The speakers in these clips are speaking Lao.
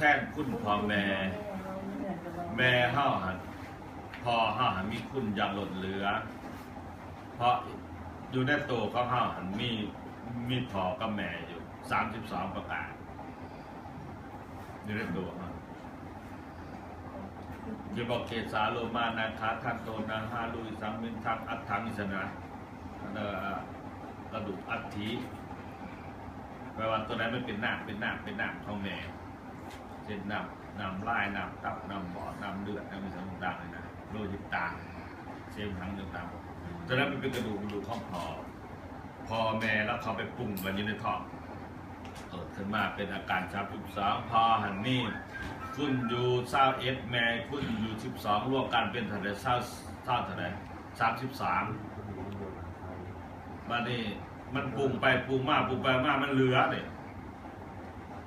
ແທນຄຸນພໍ່ແມ່, ແມ່ເຮົາຫັ້ນ ພໍ່ເຮົາຫັ້ນມີຄຸນຢ່າງລົ້ນເຫຼືອ, ເພາະຢູ່ໃນໂຕຂອງເຮົາຫັ້ນມີ ມີພໍ່ກັບແມ່ຢູ່ສາມສິບສອງປະການ ຢູ່ໃນໂຕເຮົາ. ທີ່ບອກ ເກສາໂລມາ ນາຄາ ທັນໂຕ ນາຫາ ລູ ອີສັງ ເມັນທັງ ອັດຖັງ ນີ້ຊັ້ນນະ ເອີ ກະດູກອັດຖິ ແປວ່າໂຕໃດມັນເປັນນ້ຳ ເປັນນ້ຳ ເປັນນ້ຳຂອງແມ່ ເຊັ່ນນ້ຳ ນ້ຳລາຍ ນ້ຳຕັບ ນ້ຳບອດ ນ້ຳເລືອດ ນ້ຳອີ່ຫຍັງຕ່າງໆນີ້ນະ ໂລຫິດຕັງ ເສມຫັງຕ່າງໆ ໂຕນັ້ນມັນເປັນກະດູກ ກະດູກຂອງພໍ່ ພໍ່ແມ່ລະເຂົ້າໄປປຸງກັນຢູ່ໃນທ້ອງ ເກີດຂຶ້ນມາເປັນອາການສາມສິບສອງ ພໍ່ຫັ້ນມີຄຸນຢູ່ຊາວເອັດ ແມ່ຄຸນຢູ່ສິບສອງ ລວມກັນເປັນເທົ່າໃດ ຊາວ ຊາວເທົ່າໃດ ສາມສິບສາມ ບາດນີ້ມັນປຸງໄປປຸງມາ ປຸງໄປມາ ມັນເຫຼືອເດ້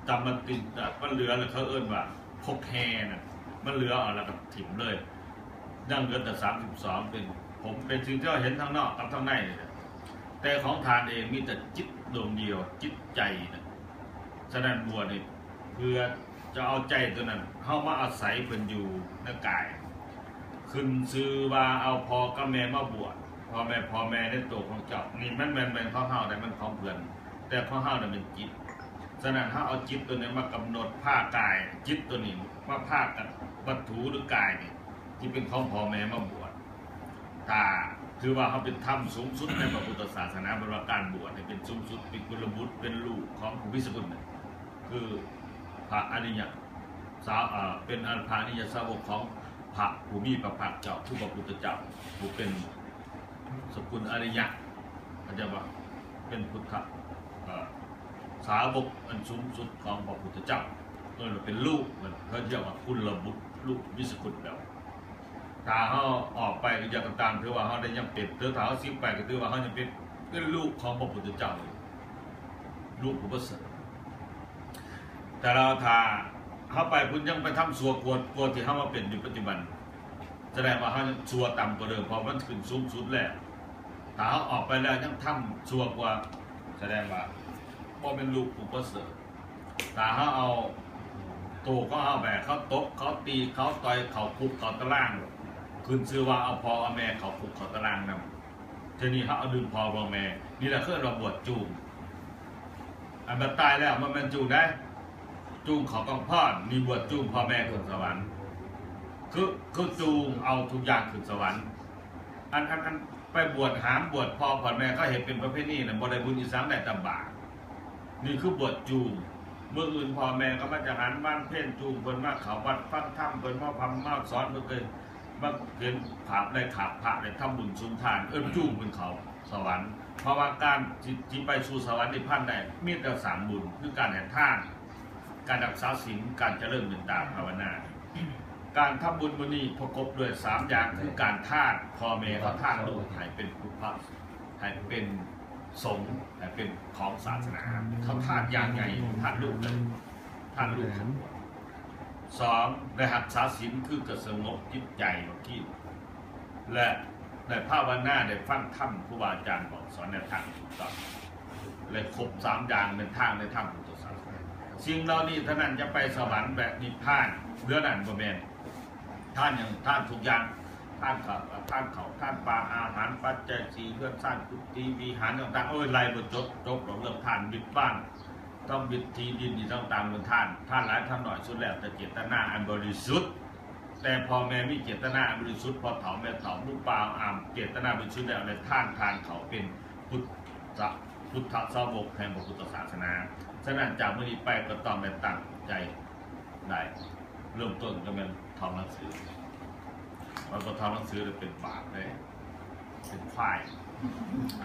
ຈຳມັນຕິດ ມັນເຫຼືອ ແລ້ວເຂົາເອີ້ນວ່າ ຄົກແຮ່ນະ ມັນເຫຼືອເອົາແລ້ວກໍຖິ້ມເລີຍ ຍັງເຫຼືອແຕ່ສາມສິບສອງ ເປັນ ຜົມ ເປັນສິ່ງທີ່ເຮົາເຫັນທາງນອກກັບທາງໃນນີ້ແຫຼະ ແຕ່ຂອງທ່ານເອງມີແຕ່ຈິດດວງດຽວ ຈິດໃຈນະ. ສະນັ້ນບວດນີ້ເພື່ອຈະເອົາໃຈຕົວນັ້ນ ເຮົາມາອາໄສເພິ່ນຢູ່ໃນກາຍ ຂຶ້ນຊື່ວ່າເອົາພໍ່ກັບແມ່ມາບວດ ພໍ່ແມ່ ພໍ່ແມ່ໃນໂຕຂອງເຈົ້າ ນີ້ມັນແມ່ນ ແມ່ນຂອງເຮົາໄດ໋ ມັນຂອງເພິ່ນ ແຕ່ຂອງເຮົານະແມ່ນຈິດ. ສະນັ້ນເຮົາເອົາຈິດຕົວນີ້ມາກຳນົດພາກາຍ ຈິດຕົວນີ້ມາພາກັບວັດຖຸ ຫຼື ກາຍນີ້ ທີ່ເປັນຂອງພໍ່ແມ່ມາບວດ ຖ້າຖືວ່າເຮົາເປັນທຳສູງສຸດໃນພະພຸດທະສາສະໜາ ເພິ່ນວ່າການບວດນີ້ເປັນສູງສຸດ ເປັນກຸນລະບຸດ ເປັນລູກຂອງຜູ້ມີສະກຸນ ຄືພະອະລິຍະສາ ເປັນພະອະລິຍະສາວົກຂອງພະຜູ້ມີພະພາກເຈົ້າ ຄືພະພຸດທະເຈົ້າ ຜູ້ເປັນສະກຸນອະລິຍະ ເຂົາເຈົ້າວ່າເປັນພຸດທະ ເອີ ສາວົກອັນສູງສຸດຂອງພະພຸດທະເຈົ້າ ເອີ້ນວ່າເປັນລູກ ເພິ່ນ ເພິ່ນຮຽກວ່າກຸນລະບຸດ ລູກມີສະກຸນແລ້ວ. ຖ້າເຮົາອອກໄປກໍຢ່າງກໍຕາມ ຖືວ່າເຮົາໄດ້ຍັງເປັນ ຫຼື ຖ້າເຮົາສິກໄປກໍຖືວ່າເຮົາຍັງເປັນ ເປັນລູກຂອງພະພຸດທະເຈົ້າ ລູກຜູ້ປະເສີດ. ແຕ່ລະ ຖ້າເຮົາໄປພຸ້ນຍັງໄປທຳຊົ່ວກວ່າ ກວ່າທີ່ເຮົາມາເປັນຢູ່ປັດຈຸບັນ ສະແດງວ່າເຮົາຍັງຊົ່ວຕ່ຳກວ່າເດີມ ເພາະມັນຂຶ້ນສູງສຸດແລ້ວ. ຖ້າເຮົາອອກໄປແລ້ວຍັງທຳຊົ່ວກວ່າ ສະແດງວ່າບໍ່ແມ່ນລູກຜູ້ປະເສີດ. ຖ້າເຮົາເອົາໂຕຂອງເຮົາໄປໃຫ້ເຂົາຕົບ ເຂົາຕີ ເຂົາຕ່ອຍ ເຂົ້າຄຸກເຂົ້າຕາລາງ ຂຶ້ນຊື່ວ່າເອົາພໍ່ເອົາແມ່ເຂົ້າຄຸກເຂົ້າຕາລາງນຳ. ທີນີ້ເຮົາເອົາດຶງພໍ່ເອົາແມ່ ນີ້ແຫຼະເອີ້ນວ່າບວດຈູງ. ອັນບັດຕາຍແລ້ວບໍ່ແມ່ນຈູງໃດ໋ ຈູງເຂົ້າກອງພອນ ນີ້ບວດຈູງພໍ່ແມ່ຂຶ້ນສະຫວັນ ຄື ຄືຈູງເອົາທຸກຢ່າງຂຶ້ນສະຫວັນ. ອັນ ອັນ ອັນໄປບວດຫາມບວດພໍ່ບວດແມ່ ເຂົາເຮັດເປັນປະເພນີນະ ບໍ່ໄດ້ບຸນອີ່ສັງ ໄດ້ແຕ່ບາບ. ນີ້ຄືບວດຈູງ ມື້ອື່ນພໍ່ແມ່ກໍມາຈະຫັນວັນເພັນ ຈູງເພິ່ນມາເຂົ້າວັດຟັງທຳ ເພິ່ນມາພຳມາສອນ ເພິ່ນກໍມາເຫັນພາບໄດ້ຂາບພະ ໄດ້ທຳບຸນສຸນທານ ເອີ້ນຈູງເພິ່ນເຂົ້າສະຫວັນ. ເພາະວ່າການທີ່ ທີ່ໄປສູ່ສະຫວັນນິບພານໄດ້ ມີແຕ່ສ້າງບຸນ ຄືການໃຫ້ທານ ການຮັກສາສິນ ການຈະເລີນເມດຕາພາວະນາ. ການທຳບຸນມື້ນີ້ປະກົບດ້ວຍສາມຢ່າງ ຄືການທານ ພໍ່ແມ່ເຂົາທານລູກໃຫ້ເປັນພຸດທະ ໃຫ້ເປັນສົງ ໃຫ້ເປັນຂອງສາສະໜາ ເຂົາທານຢ່າງໃຫຍ່ ທານລູກ ທານລູກ. ສອງ ໄດ້ຮັກສາສິນ ຄືກະສະຫງົບຈິດໃຈເມື່ອກີ້ ແລະ ໄດ້ພາວະນາ ໄດ້ຟັງທຳຄູບາອາຈານບອກສອນແນວທາງຖືກຕ້ອງ ແລະ ຄົບສາມຢ່າງແມ່ນທາງໃນທາງພຸດທະສາສະໜາ. ສິ່ງເຫຼົ່ານີ້ເທົ່ານັ້ນຈະໄປສະຫວັນ ແລະ ນິບພານ ເຫຼືອນັ້ນບໍ່ແມ່ນ. ທານຫຍັງ? ທານທຸກຢ່າງ ທານເຂົ້າ ທານເຂົ້າ ທານປາ ອາຫານ ປັດໄຈສີ່ ເຮືອນຊານ ກຸຕິ ວິຫານຕ່າງໆ ໂອ້ຍ ໄລ່ບໍ່ຈົບ ຈົບດອກເລື່ອງທານ ວິດບ້ານ ທຳວິດທີ່ດິນ ອີ່ຫຍັງຕ່າງໆ ເປັນທານ ທານຫຼາຍທານໜ້ອຍ ສຸດແລ້ວແຕ່ເຈດຕະນາອັນບໍລິສຸດ. ແຕ່ພໍ່ແມ່ມີເຈດຕະນາອັນບໍລິສຸດ ພໍ່ເຖົ້າແມ່ເຖົ້າ ໝູ່ປ່າອາມ ເຈດຕະນາບໍລິສຸດແລ້ວ ແລະ ທານ ທານເຂົ້າເປັນພຸດທະ ພຸດທະສາວົກແຫ່ງພະພຸດທະສາສະໜາ. ສະນັ້ນ ຈາກມື້ນີ້ໄປກໍຕ້ອງໄດ້ຕັ້ງໃຈ ໄດ້ເລີ່ມຕົ້ນກໍແມ່ນທ່ອງໜັງສື ມັນບໍ່ທ່ອງໜັງສືແລ້ວເປັນບາບເດ້ ເປັນຄວາຍ